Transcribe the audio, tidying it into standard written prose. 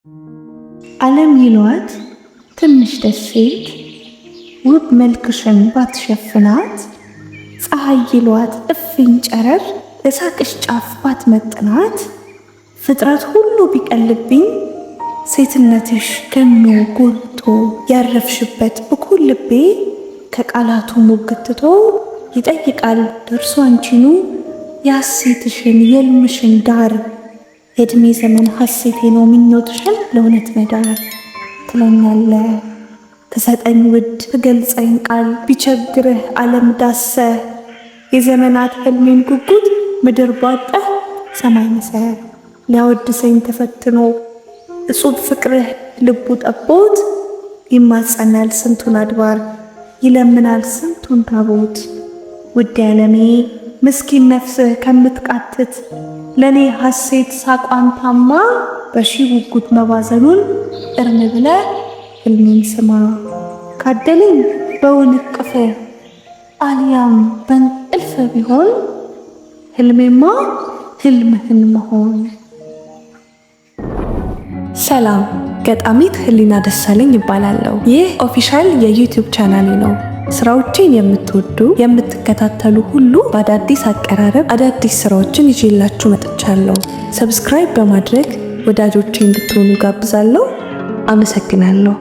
ዓለም ይሏት ትንሽ ደሴት ውብ መልክሽን ባትሸፍናት፣ ፀሐይ ይሏት እፍኝ ጨረር ለሳቅሽ ጫፍ ባትመጥናት፣ ፍጥረት ሁሉ ቢቀልብኝ ሴትነትሽ ገኖ ጎልቶ ያረፍሽበት ብኩን ልቤ ከቃላቱ ሞግትቶ ይጠይቃል ደርሶ አንቺኑ የሐሴትሽን የልምሽን ዳር፣ የእድሜ ዘመን ሐሴቴ ነው ምኞትሽን ለእውነት መዳር ትለኛለ ትሰጠኝ ውድ ትገልጸኝ ቃል ቢቸግርህ ዓለም ዳሰህ የዘመናት ህልሜን ጉጉት ምድር ቧጠህ ሰማይ መሰህ ሊያወድሰኝ ተፈትኖ እጹብ ፍቅርህ ልቡ ጠቦት ይማጸናል ስንቱን አድባር ይለምናል ስንቱን ታቦት። ውድ ዓለሜ ምስኪን ነፍስህ ከምትቃትት ለእኔ ሐሴት ሳቋን ታማ በሺ ጉጉት መባዘኑን እርም ብለህ ህልሜን ስማ። ካደለኝ በውን እቅፍህ አልያም በእንቅልፍ ቢሆን ህልሜማ ህልምህን መሆን። ሰላም፣ ገጣሚት ህሊና ደሳለኝ ይባላለሁ። ይህ official የ YouTube ቻናሌ ነው። ስራዎቼን የምትወዱ የምትከታተሉ ሁሉ በአዳዲስ አቀራረብ አዳዲስ ስራዎችን ይዤላችሁ መጥቻለሁ። Subscribe በማድረግ ወዳጆቼ እንድትሆኑ ጋብዛለሁ። አመሰግናለሁ።